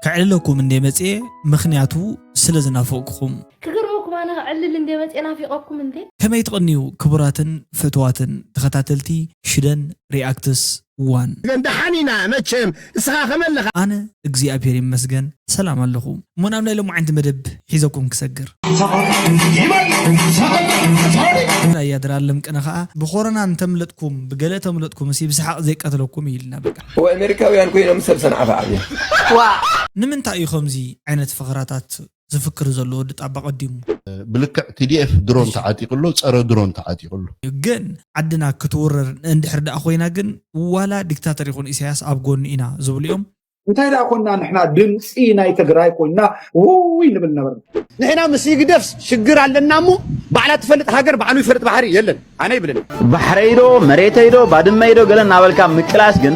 ከዕልለኩም እንደ መጽኤ፣ ምኽንያቱ ስለ ዝናፈቅኩም። ክገርመኩም፣ ኣነ ከዕልል እንደ መጽኤ ናፊቐኩም እንዴ። ከመይ ትቕንዩ ክቡራትን ፍትዋትን ተኸታተልቲ ሽደን ሪኣክትስ ዋን? ግን ደሓን ኢና መቸም፣ እስኻ ከመይ ኣለኻ? ኣነ እግዚኣብሔር ይመስገን ሰላም ኣለኹ። እሞ ናብ ናይ ሎማዓንቲ መደብ ሒዘኩም ክሰግር። ኣያድር ኣለም ቅነ ኸዓ ብኮሮና እንተምለጥኩም፣ ብገለ ተምለጥኩም፣ እሲ ብሰሓቕ ዘይቀትለኩም እዩ ኢልና በቃ። ወኣሜሪካውያን ኮይኖም ሰብ ሰንዓፈ ዓብዮም። ንምንታይ እዩ ከምዚ ዓይነት ፈኸራታት ዝፍክር ዘሎ ወዲ ጣባ ቀዲሙ? ብልክዕ ቲ ዲ ኤፍ ድሮን ተዓጢቑ ኣሎ፣ ጸረ ድሮን ተዓጢቑ ኣሎ። ግን ዓድና ክትውረር እንድሕር ደኣ ኮይና ግን ዋላ ዲክታተር ይኹን ኢሳያስ ኣብ ጎኑ ኢና ዝብሉ እዮም። እንታይ ደኣ ኮንና ንሕና ድምፂ ናይ ትግራይ ኮይንና ውይ ንብል ነበርና። ንሕና ምስ ህግደፍ ሽግር ኣለና እሞ ባዕላ ትፈልጥ ሃገር ባዕሉ ይፈልጥ ባሕሪ የለን። ኣነ ይብልን። ባሕረይ ዶ መሬተይ ዶ ባድመይ ዶ ገለ እናበልካ ምቅላስ ግን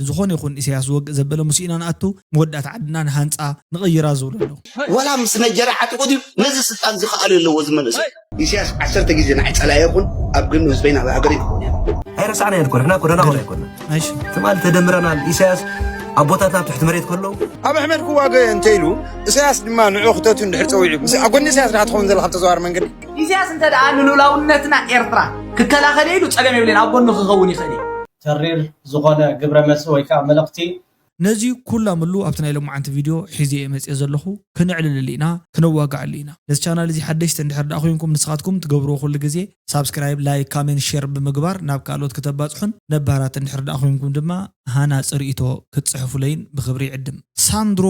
ዝኾነ ይኹን ኢሳያስ ዝወግእ ዘበለ ምስ ኢና ንኣቱ መወዳእታ ዓድና ንሃንፃ ንቕይራ ዝብሉ ኣለዉ። ወላ ምስ ነጀራ ዓጢቑ ድዩ ነዚ ስልጣን ዝኸኣሉ ኣለዎ ዝመለሱ? ኢሳያስ ዓሰርተ ግዜ ንዓይ ጸላኢ ይኹን ኣብ ግን ህዝበይ ናብ ሃገር ይኸውን እየ። ኣይረሳዕናዮን እኮ፣ ንሕና እኮ ደናቑር ኣይኮንና። እሺ። ትማል ተደምረናል። ኢሳያስ ኣቦታትና ኣብ ትሕቲ መሬት ከለዉ ኣብ ኣሕመድ ክዋገ እንተ ኢሉ፣ ኢሳያስ ድማ ንዑ ክተቱ እንድሕር ጸዊዑ፣ ምስ ኣብ ጎኒ ኢሳያስ ዲኻ ትኸውን ዘለኻ ኣብ ተዘዋዋሪ መንገዲ? ኢሳያስ እንተ ደኣ ንልኡላውነትና ኤርትራ ክከላኸል ኢሉ ጸገም የብለን፣ ኣብ ጎኑ ክኸውን ይኽእል እዩ። ተሪር ዝኾነ ግብረ መልሲ ወይ ከዓ መልእኽቲ ነዚ ኩላ ምሉ ኣብቲ ናይ ሎማዓንቲ ቪድዮ ሒዘ እየ መፅየ ዘለኹ። ክነዕልለሉ ኢና፣ ክነዋግዐሉ ኢና። ነዚ ቻናል እዚ ሓደሽቲ እንድሕር ደኣ ኮይንኩም ንስኻትኩም ትገብርዎ ኩሉ ግዜ ሳብስክራይብ፣ ላይክ፣ ካሜንት፣ ሼር ብምግባር ናብ ካልኦት ክተባፅሑን ነባራት እንድሕር ደኣ ኮይንኩም ድማ ሃናፂ ርእይቶ ክትፅሕፉለይን ብኽብሪ ይዕድም። ሳንድሮ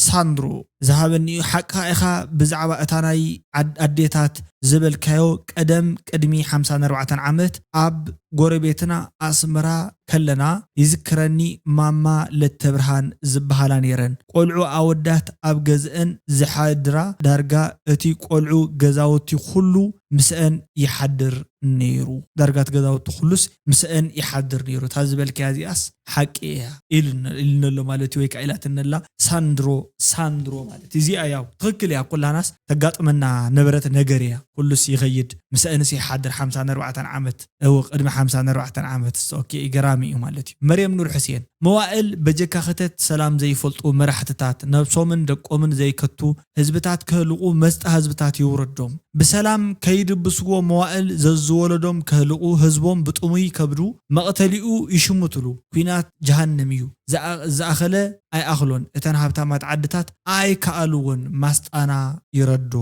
ሳንድሮ ዝሃበኒ እዩ። ሓቅኻ ኢኻ ብዛዕባ እታ ናይ ዓድ-፣ ኣዴታት ዝበልካዮ ቀደም ቅድሚ ሓምሳን ኣርባዕተን ዓመት ኣብ ጎረቤትና ኣስመራ ከለና ይዝክረኒ ማማ ለተብርሃን ዝበሃላ ነይረን። ቆልዑ ኣወዳት ኣብ ገዝአን ዝሓድራ ዳርጋ እቲ ቆልዑ ገዛውቲ ኩሉ ምስአን ይሓድር ነይሩ። ዳርጋ እቲ ገዛውቲ ኩሉስ ምስአን ይሓድር ነይሩ። እታ ዝበልካያ እዚኣስ ሓቂ እያ ኢሉነ-፣ ኢሉነ ኣሎ ማለት እዩ፣ ወይ ከዓ ኢላትነ ኣላ ሳንድሮ፣ ሳንድሮ ማለት እዚኣ ያው ትኽክል እያ። ኩላናስ ተጋጥመና ነበረት ነገር እያ። ኩሉስ ይኸይድ፣ ምስአንስ ይሓድር ሓምሳን ኣርባዕተን ዓመት። እው፣ ቅድሚ ሓምሳን ኣርባዕተን ዓመት። ኦኬ፣ ገራሚ እዩ ማለት እዩ። መርየም ኑር ሕስየን፣ መዋእል በጀካ ክተት ሰላም ዘይፈልጡ መራሕትታት፣ ነብሶምን ደቆምን ዘይከቱ ህዝብታት ከህልቑ መስጣ ህዝብታት ይውረዶም። ብሰላም ከይድብስዎ መዋእል ዘዝወለዶም ከህልቑ ህዝቦም ብጥሙይ ከብዱ መቕተሊኡ ይሽምትሉ። ኲናት ጀሃነም እዩ። ዝኣ-፣ ዝኣኸለ ኣይኣኽሎን፣ እተን ሃብታማት ዓድታት ኣይከኣልዎን፣ ማስጣና ይረዶ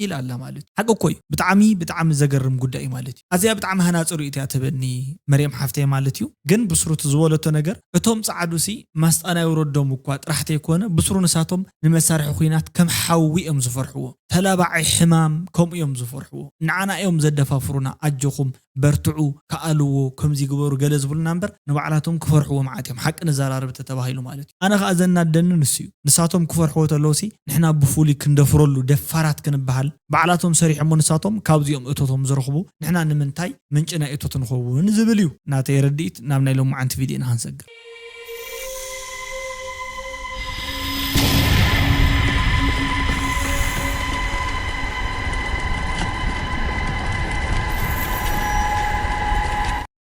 ኢላ ኣላ ማለት እዩ። ሓቂ እኮ እዩ። ብጣዕሚ፣ ብጣዕሚ ዘገርም ጉዳይ እዩ ማለት እዩ። ኣዝያ ብጣዕሚ ሃናፂ ርእይቶ እያ ትህበኒ መርየም ሓፍተይ ማለት እዩ። ግን ብስሩ እቲ ዝበለቶ ነገር፣ እቶም ጸዓዱሲ ማስጣና ይውረዶም እኳ ጥራሕ ተይኮነ፣ ብስሩ ንሳቶም ንመሳርሒ ኲናት ከም ሓዊ እዮም ዝፈርሕዎ። ተላባዓይ ሕማም ከምኡ እዮም ዝፈርሕዎ። ንዓና እዮም ዘደፋፍሩና፣ ኣጆኹም በርትዑ፣ ከኣልዎ፣ ከምዚ ግበሩ ገለ ዝብሉና እምበር ንባዕላቶም ክፈርሕዎ መዓት እዮም። ሓቂ ንዘራረብ ተተባሂሉ ማለት እዩ። ኣነ ኸኣ ዘናደኒ ንሱ እዩ። ንሳቶም ክፈርሕዎ ተለውሲ ንሕና ብፍሉይ ክንደፍረሉ ደፋራት ክንበሃል፣ ባዕላቶም ሰሪሖሞ ንሳቶም ካብዚኦም እቶቶም ዝረኽቡ፣ ንሕና ንምንታይ ምንጪ ናይ እቶት ንኸውን ዝብል እዩ ናተይ ርድኢት። ናብ ናይ ሎማዓንቲ ቪድዮና ክንሰግር።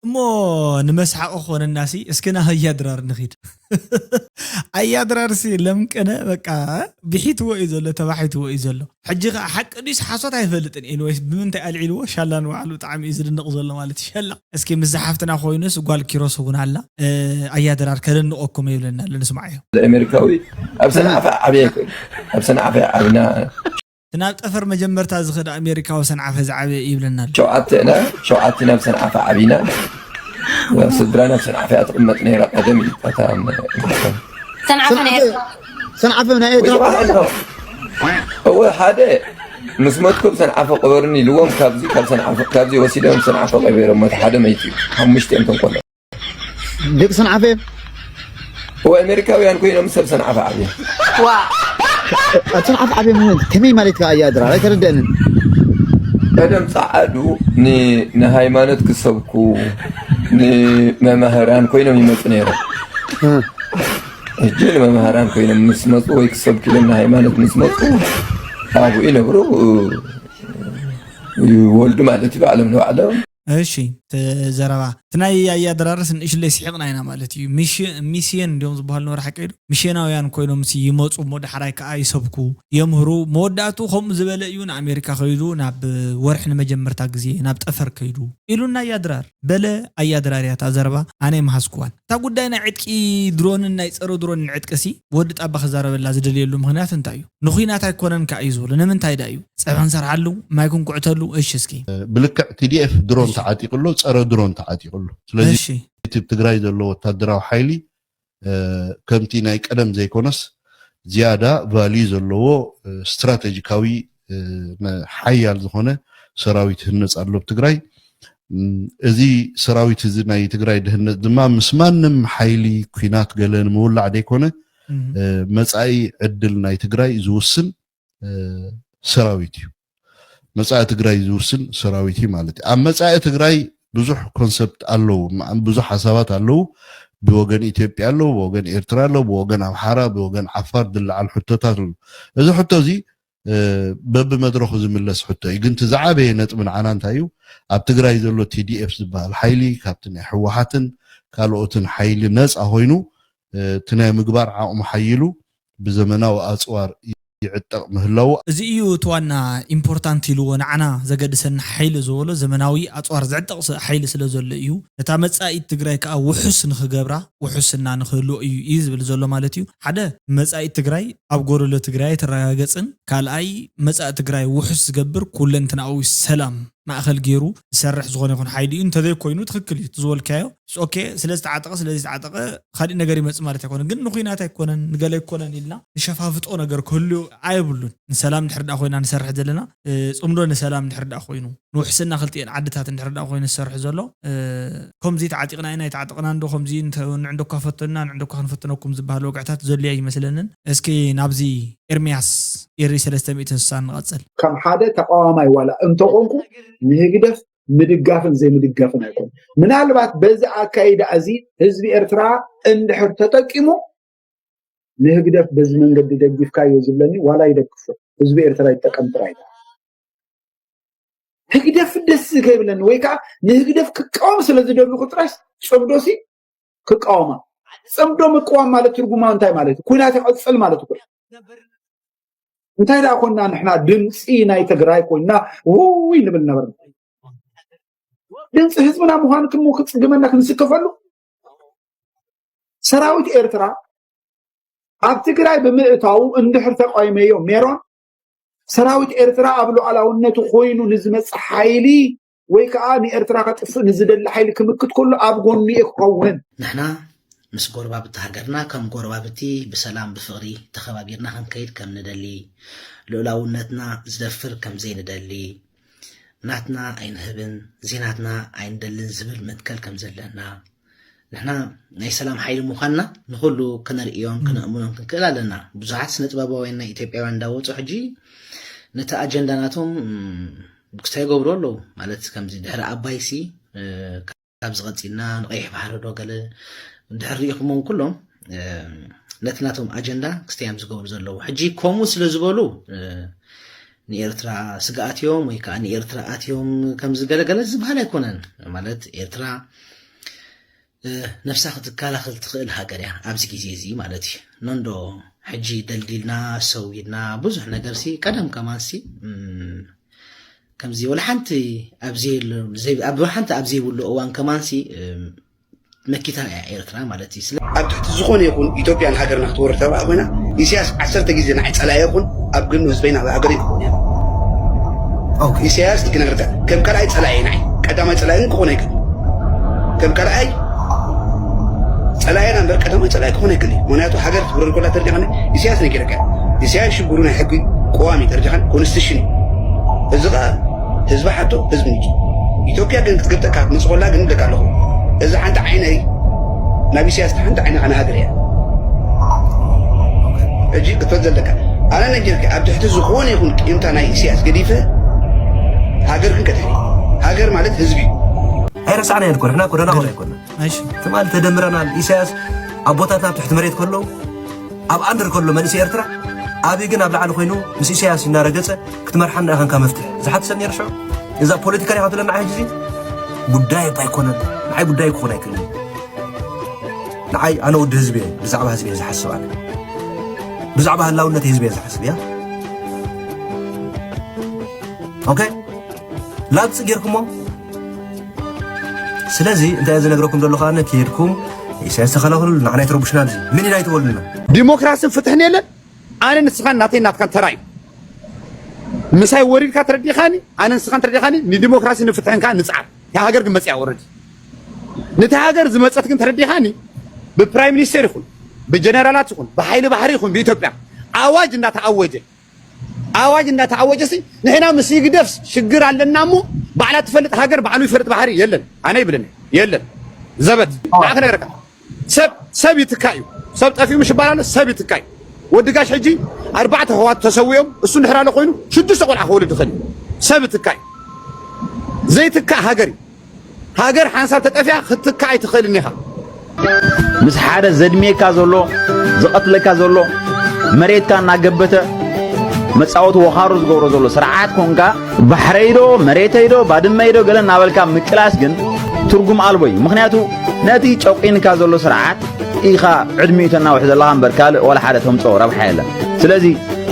እሞ ንመስሓቕ ኾነናሲ፣ እስኪ ናብ ኣያ ድራር ንኺድ። ኣያ ድራርሲ ለምቅነ በቃ ብሒትዎ እዩ ዘሎ፣ ተባሒትዎ እዩ ዘሎ። ሕጂ ኸዓ ሓቂ ድዩስ ሓሶት ኣይፈልጥን። ኤኒዌይስ፣ ብምንታይ ኣልዒልዎ ሻላ ንባዕሉ ብጣዕሚ እዩ ዝድነቕ ዘሎ ማለት እዩ። ሸላ እስኪ ምስ ዝሓፍትና ኮይኑስ ጓል ኪሮስ እውን ኣላ። እ፣ ኣያ ድራር ከደንቐኩም ይብለና ኣሎ፣ ንስማዓዮ። ኣሜሪካዊ ኣብ ሰንዓፈ ዓብየ ይኮ-፣ ኣብ ሰንዓፈ ዓብና። እቲ ናብ ጠፈር መጀመርታ ዝኸደ ኣሜሪካዊ ሰንዓፈ ዝዓበየ ይብለና ኣሎ። ሸውዓተ ኢና፣ ሸውዓተ ኢና ኣብ ሰንዓፈ ዓቢና። ናብ ስድራና ኣብ ሰንዓፈ እያ ትቕመጥ ነይራ ቀደም እዩ። እታ ሰንዓፈ ናይ ኤርትራ። ሰንዓፈ ናይ ኤርትራ። እወ፣ ሓደ ምስ መትኩም ሰንዓፈ ቅበሩኒ ኢልዎም፣ ካብዚ፣ ካብ ሰንዓፈ፣ ካብዚ ወሲዶም ሰንዓፈ ቀቢሮም። እቲ ሓደ መይቱ እዩ። ሓሙሽተ እዮም እቶም ቆልዑ። ደቂ ሰንዓፈ እዮም። እወ፣ ኣሜሪካውያን ኮይኖም ሰብ ሰንዓፈ ዓብዮም። ዋ። ኣብ ሰንዓፈ ዓብዮም ማለት ከመይ ማለት ከ ኣያ ድራር? ኣይተረደአንን። ቀደም ጸዓዱ ን-፣ ንሃይማኖት ክሰብኩ፣ ንመማህራን ኮይኖም ይመጹ ነይሮም። እ። ሕጂ ንመማህራን ኮይኖም ምስ መጹ ወይ ክሰብኩ ኢሎም ንሃይማኖት ምስ መጹ ኣብኡ ይነብሩ፣ ይወልዱ ማለት እዩ፣ ባዕሎም ንባዕሎም። እሺ። እቲ ዘረባ። እቲ ናይ ኣያ ድራርስ ንእሽለይ ስሒቕና ኢና ማለት እዩ። ሚሽ-፣ ሚስየን እንዲዮም ዝበሃሉ ነበሩ፣ ሓቀይ ዶ? ሚሽየናውያን ኮይኖም ሲ ይመጹ እሞ ዳሕራይ ከኣ ይሰብኩ፣ የምህሩ። መወዳእቱ ከምኡ ዝበለ እዩ ንኣሜሪካ ከይዱ፣ ናብ ወርሒ ንመጀመርታ ግዜ ናብ ጠፈር ከይዱ ኢሉና ኣያ ድራር። በለ ኣያ ድራር እያ እታ ዘረባ፣ ኣነ ኣይመሃዝኩዋን። እታ ጉዳይ ናይ ዕጥቂ ድሮንን ናይ ጸረ ድሮንን ዕጥቂ ሲ ወዲ ጣባ ክዛረበላ ዝደልየሉ ምኽንያት እንታይ እዩ? ንኹናት ኣይኮነን ከኣ እዩ ዝብሉ። ንምንታይ ደኣ እዩ? ጸብሒ ክንሰርሓሉ፣ ማይ ክንኩዕተሉ፣ እሺ እስኪ። ብልክዕ ቲ ዲ ኤፍ ድሮን ተዓጢቑ ኣሎ፣ ጸረ ድሮን ተዓጢቑ ኣሎ። ስለዚ እሺ እቲ ኣብ ትግራይ ዘሎ ወታደራዊ ሓይሊ እ፣ ከምቲ ናይ ቀደም ዘይኮነስ ዝያዳ ቫልዩ ዘለዎ እ፣ ስትራቴጂካዊ እ፣ ነ- ሓያል ዝኾነ ሰራዊት ይህነፅ ኣሎ ኣብ ትግራይ። እም፣ እዚ ሰራዊት እዚ ናይ ትግራይ ድህነፅ ድማ ምስ ማንም ሓይሊ ኲናት ገለ ንምውላዕ ዘይኮነ እም፣ እ፣ መፃኢ ዕድል ናይ ትግራይ ዝውስን እ፣ ሰራዊት እዩ። መፃኢ ትግራይ ዝውስን ሰራዊት እዩ ማለት እዩ። ኣብ መፃኢ ትግራይ ብዙሕ ኮንሰፕት ኣለዉ፣ ማ- ብዙሕ ሓሳባት ኣለዉ። ብወገን ኢትዮጵያ ኣለዉ፣ ብወገን ኤርትራ ኣለዉ፣ ብወገን ኣምሓራ፣ ብወገን ዓፋር ዝለዓል ሕቶታት ኣለዉ። እዚ ሕቶ እዚ እ፣ በብመድረኹ ዝምለስ ሕቶ እዩ። ግን እቲ ዝዓበየ ነጥቢ ንዓና እንታይ እዩ? ኣብ ትግራይ ዘሎ ቲ ዲ ኤፍ ዝበሃል ሓይሊ ካብቲ ናይ ህወሓትን ካልኦትን ሓይሊ ነፃ ኮይኑ እ፣ እቲ ናይ ምግባር ዓቕሙ ሓይሉ ብዘመናዊ ኣፅዋር ይዕጠቕ ምህላዉ። እዚ እዩ እቲ ዋና ኢምፖርታንት ኢልዎ ንዓና ዘገድሰና ሓይሊ ዝበሎ፣ ዘመናዊ ኣፅዋር ዝዕጠቕ ስ- ሓይሊ ስለ ዘሎ እዩ። ነታ መጻኢት ትግራይ ከዓ ውሑስ ንኽገብራ ውሑስና ንኽህልዎ እዩ እዩ ዝብል ዘሎ ማለት እዩ። ሓደ፣ መጻኢት ትግራይ ኣብ ጎደሎ ትግራይ ኣይተረጋገጽን። ካልኣይ፣ መጻኢ ትግራይ ውሑስ ዝገብር ኩለንትናዊ ሰላም ማእኸል ገይሩ ዝሰርሕ ዝኾነ ይኹን ሓይሊ እዩ። እንተዘይኮይኑ ትኽክል እዩ እቲ ዝበልካዮ። ኦኬ፣ ስለ ዝተዓጠቐ ስለ ዝተዓጠቐ ካሊእ ነገር ይመጽእ ማለት ኣይኮነን። ግን ንኹናት ኣይኮነን ንገለ ኣይኮነን ኢልና ንሸፋፍጦ ነገር ክህሉ ኣይብሉን። ንሰላም ድሕር ደኣ ኮይና ንሰርሕ ዘለና እ፣ ጽምዶ ንሰላም ድሕር ደኣ ኮይኑ ንውሕስና ክልቲኤን ዓድታት እንድሕር ደኣ ኮይኑ ዝሰርሕ ዘሎ እ፣ ከምዚ ተዓጢቕና ኢና ኣይተዓጠቕናን ዶ ከምዚ እንተ- ንዕንደኳ ፈተንና ንዕንደኳ ክንፈትነኩም ዝበሃል ወግዕታት ዘሎ ኣይመስለንን። እስኪ ናብዚ ኤርምያስ ኤሪ ሰለስተ ሚእቲ ስሳ ንቐጽል። ከም ሓደ ተቃዋማይ ዋላ እንተኾንኩ ንህግደፍ ምድጋፍን ዘይምድጋፍን ኣይኮን። ምናልባት በዚ ኣካይዳ እዚ ህዝቢ ኤርትራ እንድሕር ተጠቂሙ ንህግደፍ በዚ መንገዲ ደጊፍካዮ ዝብለኒ ዋላ ይደግፎ፣ ህዝቢ ኤርትራ ይጠቀም ጥራይ። ህግደፍ ደስ ከይብለኒ ወይ ከዓ ንህግደፍ ክቃወም ስለ ዝደልኹ ጥራይ ጽምዶሲ ክቃወማ። ጽምዶ ምቅዋም ማለት ትርጉማ እንታይ ማለት እዩ? ኩናት ይቐጽል ማለት እኮ እዩ። እንታይ ደኣ ኮና ንሕና ድምፂ ናይ ትግራይ ኮይና ውይ ንብል ነበርና። ድምፂ ህዝብና ምዃን ክሞ ክፅግመና ክንስከፈሉ ሰራዊት ኤርትራ ኣብ ትግራይ ብምእታው እንድሕር ተቃይመዮ ሜሮን ሰራዊት ኤርትራ ኣብ ሉዓላውነቱ ኮይኑ ንዝመፅእ ሓይሊ ወይ ከዓ ንኤርትራ ከጥፍእ ንዝደሊ ሓይሊ ክምክት ከሎ ኣብ ጎኑ እየ ክኸውን። ንሕና ምስ ጎረባብቲ ሃገርና ከም ጎረባብቲ ብሰላም ብፍቕሪ ተኸባቢርና ክንከይድ ከም ንደሊ፣ ልኡላውነትና ዝደፍር ከም ዘይንደሊ፣ ናትና ኣይንህብን ዘይናትና ኣይንደልን ዝብል መትከል ከም ዘለና፣ ንሕና ናይ ሰላም ሓይሊ ምዃንና ንኹሉ ከነርእዮን ከነእምኖን ክንክእል ኣለና። ብዙሓት ስነ ጥበባውያን ናይ ኢትዮጵያውያን እንዳወፁ ሕጂ ነቲ ኣጀንዳ ናቶም ክስታይ ይገብሩ ኣለዉ። ማለት ከምዚ ድሕሪ ኣባይሲ ካብዚ ቀፂልና ንቀይሕ ባሕሪ ዶ ገለ እንድሕር ርኢኹሞም ኩሎም ነቲ ናቶም ኣጀንዳ ክስተያም ዝገብሩ ዘለዉ ሕጂ ከምኡ ስለ ዝበሉ ንኤርትራ ስግኣት እዮም ወይ ከዓ ንኤርትራ ኣትዮም ከምዚ ገለገለ ዝበሃል ኣይኮነን። ማለት ኤርትራ ነፍሳ ክትከላኸል ትኽእል ሃገር እያ ኣብዚ ግዜ እዚ ማለት እዩ። ነንዶ ሕጂ ደልዲልና ሰዊድና ብዙሕ ነገር ሲ ቀደም ከማን ሲ ከምዚ ወላ ሓንቲ ኣብ ዘይብሉ ዘይብ- ኣብ ወላ ሓንቲ ኣብ ዘይብሉ እዋን ከማንሲ እም፣ መኪታ እያ ኤርትራ ማለት እዩ። ስለ ኣብ ትሕቲ ዝኾነ ይኹን ኢትዮጵያን ሃገርና ክትወርድ ተባእ ኮይና ኢሳያስ ዓሰርተ ግዜ ንዓይ ጸላኢ ይኹን ኣብ ግኒ ህዝበይን ኣብ ሃገረይን ክኸውን እየ። ኦኬ። ኢሳያስ ክነግረካ ከም ካልኣይ ጸላኢ ንዓይ ቀዳማይ ጸላኢ ግን ክኾን ኣይክእል ከም ካልኣይ ጸላኢና እምበር ቀዳማይ ጸላኢ ክኾን ኣይክእል እዩ። ምክንያቱ ሃገር ክትውረድ ኮላ ተረዲኻኒ ኢሳያስ ነጊረካ ኢሳያስ ሽግሩ ናይ ሕጊ ቀዋሚ ተረዲኻኒ ኮንስቲቱሽን እዩ። እዚ ኸኣ ህዝቢ ሓቶ ህዝቢ ንጹ ኢትዮጵያ ግን ክትገብጠካ ክትመጽእ ኮላ ግን እብለካ ኣለኹ እዛ ሓንቲ ዓይነይ ናብ ኢሳያስ ሓንቲ ዓይነ ኣነ ሃገር እያ። ሕጂ ክትፈል ዘለካ ኣነ ነጊርካ ኣብ ትሕቲ ዝኾነ ይኹን ቂምታ ናይ ኢሳያስ ገዲፈ ሃገር ግን ከድሕን ሃገር ማለት ህዝቢ እዩ። ኣይረሳዕናዮን እኮ ንሕና እኮ ደናቑር ኣይኮንና። እሺ ትማሊ ተደምረናል። ኢሳያስ ኣቦታትና ኣብ ትሕቲ መሬት ከለዉ ኣብ ኣንደር ከሎ መንእሰይ ኤርትራ ኣብይ ግን ኣብ ላዕሊ ኮይኑ ምስ ኢሳያስ እናረገጸ ክትመርሓና ኢኻ እንካ መፍትሕ ዝሓት ሰብ ነይሩ ሽዑ እዛ ፖለቲካ ዲኻ ትብለና ሕጂ እዚ ጉዳይ እኮ ኣይኮነን። ንዓይ ጉዳይ ክኾን ኣይክእልን። ንዓይ ኣነ ወዲ ህዝቢ እየ፣ ብዛዕባ ህዝቢ እየ ዝሓስብ። ኣነ ብዛዕባ ህላውነት ህዝቢ እየ ዝሓስብ። እያ ኦኬ፣ ላግፂ ጌርኩሞ። ስለዚ እንታይ እየ ዝነግረኩም ዘለኹ? ኣነ ከይድኩም ኢሳያስ ተኸላኸሉ፣ ንዓና ኣይትረብሹና። ኣብዚ ምን ኢና ኣይትበሉና። ዲሞክራስን ፍትሕን የለን። ኣነ ንስኻን ናተይ ናትካን ተራ እዩ። ምሳይ ወሪድካ ተረዲኻኒ፣ ኣነ ንስኻን ተረዲኻኒ፣ ንዲሞክራሲ ንፍትሕን ከኣ ንጽዓር። እታ ሃገር ግን መጽያ ወረዲ። ነቲ ሃገር ዝመጸት ግን ተረዲኻኒ፣ ብፕራይም ሚኒስተር ይኹን ብጀነራላት ይኹን ብሓይሊ ባሕሪ ይኹን ብኢትዮጵያ ኣዋጅ እንዳተኣወጀ፣ ኣዋጅ እንዳተኣወጀ ሲ ንሕና ምስ ይግደፍ ሽግር ኣለና እሞ፣ ባዕላ ትፈልጥ ሃገር ባዕሉ ይፈልጥ ባሕሪ የለን። ኣነ ይብለኒ የለን። ዘበት ንዓ ክነግረካ፣ ሰብ ሰብ ይትካ እዩ። ሰብ ጠፊኡ ምሽ ይባላል፣ ሰብ ይትካ እዩ። ወዲ ጋሽ ሕጂ ኣርባዕተ ኣሕዋት ተሰዊኦም፣ እሱ እንድሕር ኣሎ ኮይኑ ሽዱሽተ ቆልዓ ክወልድ ይኽእል እዩ። ሰብ ይትካ እዩ። ዘይትካእ ሃገር እዩ። ሃገር ሓንሳብ ተጠፊኣ ክትትካ ኣይትኽእልን ኢኻ። ምስ ሓደ ዘድምየካ ዘሎ፣ ዝቐትለካ ዘሎ፣ መሬትካ እናገበተ መጻወቲ ወኻሩ ዝገብሮ ዘሎ ስርዓት ኮንካ፣ ባሕረይ ዶ መሬተይ ዶ ባድመይ ዶ ገለ እናበልካ ምቅላስ ግን ትርጉም ኣልቦ እዩ። ምኽንያቱ ነቲ ጨቂንካ ዘሎ ስርዓት ኢኻ ዕድሚኡ ተናውሕ ዘለኻ እምበር ካልእ ዋላ ሓደ ተምጽኦ ረብሓ የለን። ስለዚ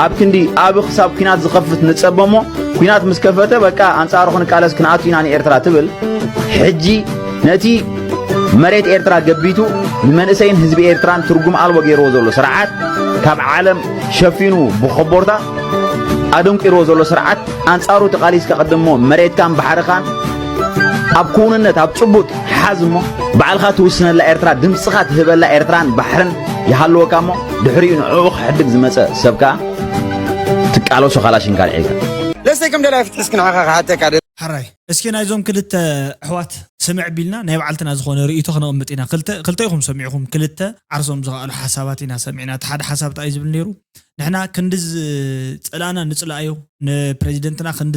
ኣብ ክንዲ ኣብ ክሳብ ኲናት ዝኸፍት ንጸበ እሞ፣ ኲናት ምስ ከፈተ በቃ ኣንጻሩ ክንቃለስ ክንኣቱ ኢና ንኤርትራ ትብል። ሕጂ ነቲ መሬት ኤርትራ ገቢቱ ንመንእሰይን ህዝቢ ኤርትራን ትርጉም ኣልቦ ገይርዎ ዘሎ ስርዓት ካብ ዓለም ሸፊኑ ብኸቦርታ ኣደንቂርዎ ዘሎ ስርዓት ኣንጻሩ ተቓሊስካ ቅድሞ መሬትካን ባሕርኻን ኣብ ክውንነት ኣብ ጭቡጥ ሓዝ እሞ ባዕልኻ ትውስነላ ኤርትራ ድምፅኻ ትህበላ ኤርትራን ባሕርን ይሃልወካ እሞ ድሕሪኡ ንዕኡ ክሕድግ ዝመፀ ሰብ ከዓ ትቃለሶ ካላሽንካ ኣልዒልካ። ለስተይ ከም ደላይ ፍትሒ እስኪ ንዓኻ ክሓተካ ደሊ። ሕራይ እስኪ ናይዞም ክልተ ኣሕዋት ስምዕ ቢልና ናይ ባዕልትና ዝኾነ ርእይቶ ክነቕምጥ ኢና። ክልተ ክልተ ኢኹም ሰሚዕኹም፣ ክልተ ዓርሶም ዝኸኣሉ ሓሳባት ኢና ሰሚዕና። እቲ ሓደ ሓሳብ እንታይ እዩ ዝብል ነይሩ? ንሕና ክንዲ ዝጸላእና ንጽላእዮ፣ ንፕረዚደንትና ክንዲ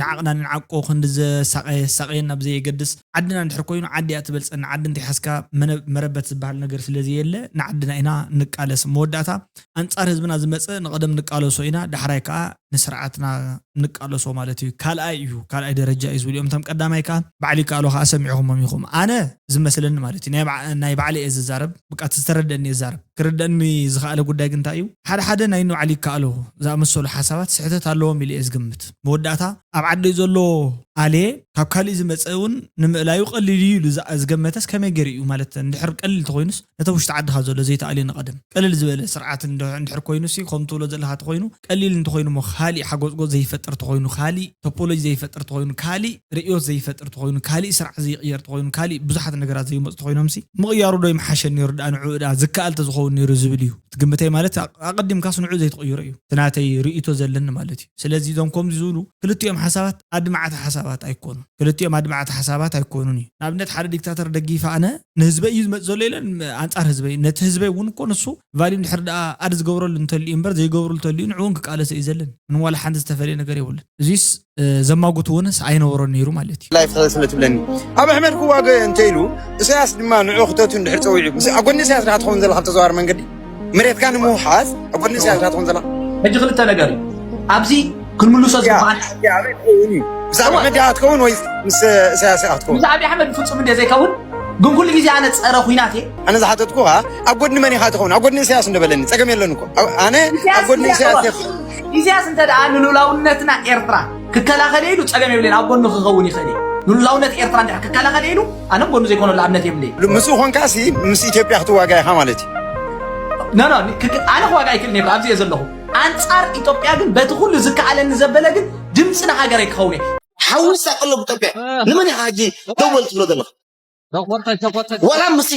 ንዓቕና ንዓቆ፣ ክንዲ ዘሳቐየ የሳቐየና ብዘየገድስ፣ ዓድና እንድሕር ኮይኑ ዓዲ እያ ትበልጸና። ዓዲ እንተይሓዝካ መነ- መረበት ዝበሃል ነገር ስለዘየለ ንዓድና ኢና ንቃለስ። መወዳእታ ኣንጻር ህዝብና ዝመጸ ንቐደም ንቃለሶ ኢና፣ ዳሕራይ ከኣ ንስርዓትና ንቃለሶ ማለት እዩ። ካልኣይ እዩ፣ ካልኣይ ደረጃ እዩ ዝብሉ እዮም። እቶም ቀዳማይ ከኣ ባዕሉ ይከኣሎ ከኣ ሰሚዕኹሞም ኢኹም። ኣነ ዝመስለኒ ማለት እዩ ናይ ባዕ- ናይ ባዕለይ እየ ዝዛረብ፣ ብቃ እቲ ዝተረደአኒ እየ ዝዛረብ። ክርደአኒ ዝኸኣለ ጉዳይ ግን እንታይ እዩ? ሓደ ሓደ ናይ ንባዕሉ ይከኣሎ ዝኣመሰሉ ሓሳባት ስሕተት ኣለዎም ኢለ እየ ዝግምት። መወዳእታ ኣብ ዓደይ ዘሎ ኣልየ ካብ ካሊእ ዝመፀ እውን ንምእላዩ ቀሊል እዩ ኢሉ ዝኣ- ዝገመተስ ከመይ ገይሩ እዩ ማለት እንድሕር ቀሊል እንተኮይኑስ ነተ ውሽጢ ዓድኻ ዘሎ ዘይተኣልዮ ንቐደም ቀልል ዝበለ ስርዓት እንድሕር ኮይኑ ሲ ከም ትብሎ ዘለኻ ተኮይኑ ቀሊል እንተኮይኑ እሞ ካሊእ ሓጎፅጎፅ ዘይፈጥር ተኮይኑ ካሊእ ቶፖሎጂ ዘይፈጥር ተኮይኑ ካሊእ ርእዮት ዘይፈጥር ተኮይኑ ካሊእ ስርዓት ዘይቅየር ተኮይኑ ካሊእ ብዙሓት ነገራት ዘይመፁ ተኮይኖም ሲ ምቕያሩ ዶ ይምሓሸ ነይሩ ደኣ ንዕኡ ደኣ ዝከኣል ተዝኸውን ነይሩ ዝብል እዩ ትግምተይ ማለት ኣቐዲምካስ ንዕኡ ዘይትቕይሮ እዩ እቲ ናተይ ርእይቶ ዘለኒ ማለት እዩ ስለዚ እዞም ከምዚ ዝብሉ ክልቲኦም ሓሳባት ኣድማዕቲ ሓሳባት ኣይኮኑን ክልቲኦም ኣድማዕቲ ሓሳባት ኣይኮኑን እዩ ንኣብነት ሓደ ዲክታተር ደጊፈ ኣነ ንህዝበይ እዩ ዝመፅእ ዘሎ ኢለን ኣንፃር ህዝበይ ነቲ ህዝበይ እውን እኮ ንሱ ቫልዩ እንድሕር ደኣ ኣድ ዝገብረሉ እንተልዩ እምበር ዘይገብሩ እንተልዩ ንዕኡ እውን ክቃለሰ እዩ ዘለን ምንም ዋላ ሓንቲ ዝተፈለየ ነገር የብሉን እዚስ ዘማጉት እውን ኣይነበሮን ነይሩ ማለት እዩ ላይፍ ተኸስለ ትብለኒ ኣብ ኣሕመድ ክዋገ እንተ ኢሉ እሳያስ ድማ ንዑ ክተቱ እንድሕር ፀዊዑ ኣብ ጎኒ እሳያስ ዳ ትኸውን ዘላ ካብ ተዘዋር መንገዲ መሬትካ ንምውሓስ ኣብ ጎድኒ እስያስ ትኾን ዘላ ሕጂ ክልተ ነገር እዩ ኣብዚ ክንምልሶ ዝበሃል ብዛዕባ መዲያ ክትከውን ወይ ምስ እስያስ ክትከውን ምስ ኣብይ ኣሕመድ ፍፁም እንደ ዘይከውን ግን ኩሉ ግዜ ኣነ ፀረ ኩናት እየ ኣነ ዝሓተትኩ ከዓ ኣብ ጎድኒ መን ኢኻ ትኸውን ኣብ ጎድኒ እስያስ እንደበለኒ ፀገም የለን እኮ ኣነ ኣብ ጎድኒ እስያስ ኢሳያስ እንተ ደኣ ንልኡላውነትና ኤርትራ ክከላኸል ኢሉ ጸገም የብለን ኣብ ጎኑ ክኸውን ይኽእል እዩ ንሉላውነት ኤርትራ እንድሕር ክከላኸል ኢሉ ኣነ ጎኑ ዘይኮነሉ ኣብነት የብለይ ምስኡ ኾንካሲ ምስ ኢትዮጵያ ክትዋጋ ኢኻ ማለት እዩ ኖ ኖ ኣነ ክዋጋ ኣይክእልን እየ ኣብዚ እየ ዘለኹ ኣንጻር ኢትዮጵያ ግን በቲ ኩሉ ዝከኣለኒ ዘበለ ግን ድምፂ ንሃገረይ ክኸውን እየ ሓውሳ ቀለብ ኢትዮጵያ ንመን ኢኻ ሕጂ ደወል ትብሎ ዘለኻ ወላ ምስ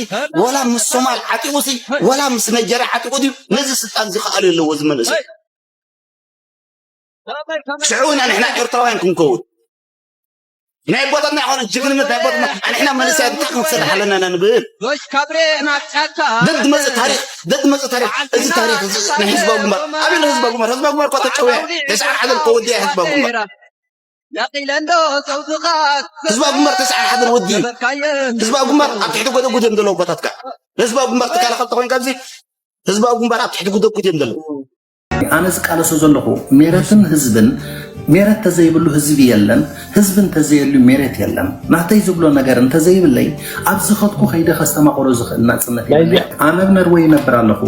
ወላ ምስ ሶማል ዓጢቑ ሲ ወላ ምስ ነጀርያ ዓጢቑ ድዩ ነዚ ስልጣን ዝኸኣሉ ኣለዎ እዚ መንእሰይ ሽዑ ኢና ንሕና ኤርትራውያን ክንከውን ናይ ኣቦታትና ይኾነ ጅግንነት ናይ ኣቦታትና ንሕና መንእሰያት እንታይ ክንሰርሕ ኣለና ኢና ንብል ደድመፅእ ታሪክ ደድመፅእ ታሪክ እዚ ታሪክ እዚ ናይ ህዝባዊ ግንባር ኣበይ ኣሎ ህዝባዊ ግንባር ህዝባዊ ግንባር እኳ ተጨውያ ተስዓን ሓደን ከወድያ ህዝባዊ ግንባር ህዝባዊ ግንባር ተስዓን ሓደን ወዲ ህዝባዊ ግንባር ኣብ ትሕቲ ጎደጉድ እዮም ዘለዉ ኣቦታትካ ህዝባዊ ግንባር ትከላኸል ተኮይንካ ኣብዚ ህዝባዊ ግንባር ኣብ ትሕቲ ጉደጉድ እዮም ዘለዉ ኣነ ዝቃለሶ ዘለኹ ሜረትን ህዝብን፣ ሜረት ተዘይብሉ ህዝቢ የለን፣ ህዝቢ እንተዘየሉ ሜረት የለን። ናተይ ዝብሎ ነገር እንተዘይብለይ፣ ኣብ ዝኸድኩ ከይደ ከስተማቕሮ ዝኽእል ናጽነት የብለይ። ኣነ ኣብ ነርወይ ይነብር ኣለኹ።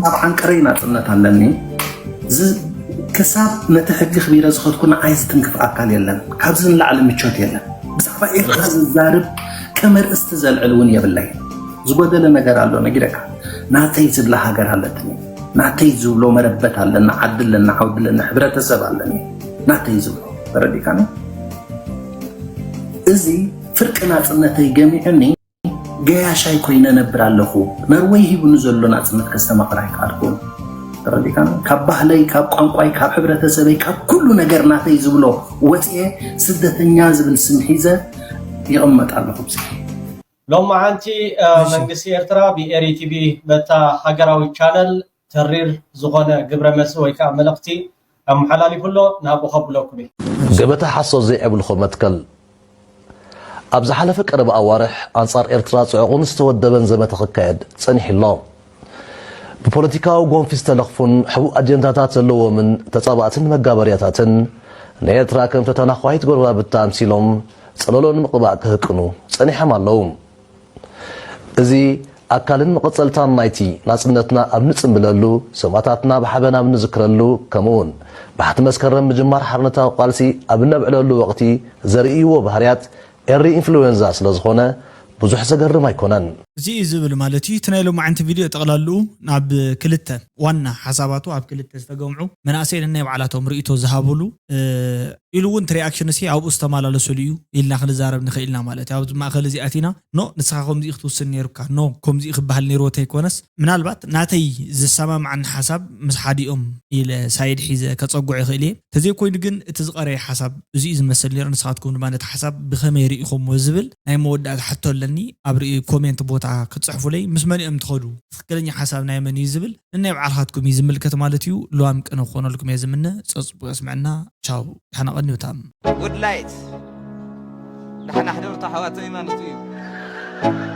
ኣብ ዓንቀረይ ናጽነት ኣለኒ። ዝ- ክሳብ ነቲ ሕጊ ክቢረ ዝኸድኩ ንዓይ ዝትንክፍ ኣካል የለን። ካብዚ ንላዕሊ ምቾት የለን። ብዛዕባ ኤርትራ ዝዛርብ ከም ኣርእስቲ ዘልዕል እውን የብለይ። ዝጎደለ ነገር ኣሎ ነጊረካ። ናተይ ዝብላ ሃገር ኣለትኒ። ናተይ ዝብሎ መረበት ኣለኒ፣ ዓዲ ኣለኒ፣ ዓውዲ ኣለኒ፣ ሕብረተሰብ ኣለኒ። ናተይ ዝብሎ ተረዲካኒ። እዚ ፍርቂ ናጽነተይ ገሚዑኒ ገያሻይ ኮይነ ነብር ኣለኹ። ነርወይ ሂቡኒ ዘሎ ናጽነት ከስተማቕር ኣይከኣልኩን። ተረዲካኒ። ካብ ባህለይ፣ ካብ ቋንቋይ፣ ካብ ሕብረተሰበይ፣ ካብ ኩሉ ነገር ናተይ ዝብሎ ወፅየ ስደተኛ ዝብል ስም ሒዘ ይቕመጥ ኣለኹ። ብዚ ሎማዓንቲ መንግስቲ ኤርትራ ብኤሪ ቲቪ በታ ሃገራዊ ቻነል ተሪር ዝኾነ ግብረ መልሲ ወይ ከዓ መልእኽቲ ኣመሓላሊፉ ኣሎ። ናብኡ ከብለኩም እዩ። ገበታ ሓሶት ዘይዕብልኹ መትከል። ኣብ ዝሓለፈ ቀረባ ኣዋርሕ ኣንጻር ኤርትራ ጽዑቕን ዝተወደበን ዘመተ ክካየድ ጸኒሑ ኣሎ። ብፖለቲካዊ ጎንፊ ዝተለኽፉን ሕቡእ ኣጀንዳታት ዘለዎምን ተጻባእትን መጋበርያታትን ንኤርትራ ከም ተተናኳሂት ጎረባብቲ ኣምሲሎም ጸለሎ ንምቕባእ ክህቅኑ ጸኒሖም ኣለዉ። እዚ ኣካልን መቐጸልታን ናይቲ ናጽነትና ኣብ ንጽምብለሉ፣ ሰማእታትና ብሓበን ኣብ ንዝክረሉ፣ ከምኡውን ባሕቲ መስከረም ምጅማር ሓርነታዊ ቃልሲ ኣብ እነብዕለሉ ወቕቲ ዘርእይዎ ባህርያት ኤሪ ኢንፍሉዌንዛ ስለ ዝኾነ ብዙሕ ዘገርም ኣይኮነን። እዚ እዩ ዝብል ማለት እዩ። እቲ ናይ ሎማዓንቲ ቪድዮ ጠቕላልኡ ናብ ክልተ ዋና ሓሳባቱ ኣብ ክልተ ዝተገምዑ መናእሰይ ነናይ ባዕላቶም ርእይቶ ዝሃብሉ ኢሉ እውን እቲ ሪኣክሽን ሲ ኣብኡ ዝተመላለሱሉ እዩ ኢልና ክንዛረብ ንኽእል ኢና ማለት እዩ። ኣብዚ ማእኸል እዚ ኣቲና ኖ ንስኻ ከምዚ ክትውስን ነይሩካ ኖ ከምዚ ክበሃል ነይርዎ ተይኮነስ ምናልባት ናተይ ዝሰማማዓኒ ሓሳብ ምስ ሓዲኦም ኢለ ሳይድ ሒዘ ከፀጉዕ ይኽእል እየ። ተዘይኮይኑ ግን እቲ ዝቐረየ ሓሳብ እዚ እዩ ዝመስል ነይሩ። ንስኻትኩም ድማ ነቲ ሓሳብ ብኸመይ ርኢኹምዎ ዝብል ናይ መወዳእታ ሕቶ ኣለኒ። ኣብ ርኢ ኮሜንት ቦታ ክትፅሕፉለይ ምስ መን እዮም ትኸዱ ትኽክለኛ ሓሳብ ናይ መን እዩ ዝብል ንናይ ባዕልኻትኩም እዩ ዝምልከት ማለት እዩ። ልዋም ቅነ ክኾነልኩም እየ ዝምነ። ፀፅቡ የስምዐና። ቻው። ደሕና ቀኒ ብታም። Good light ንሕና ሕደርቱ ኣሕዋተይ ማለቱ እዩ።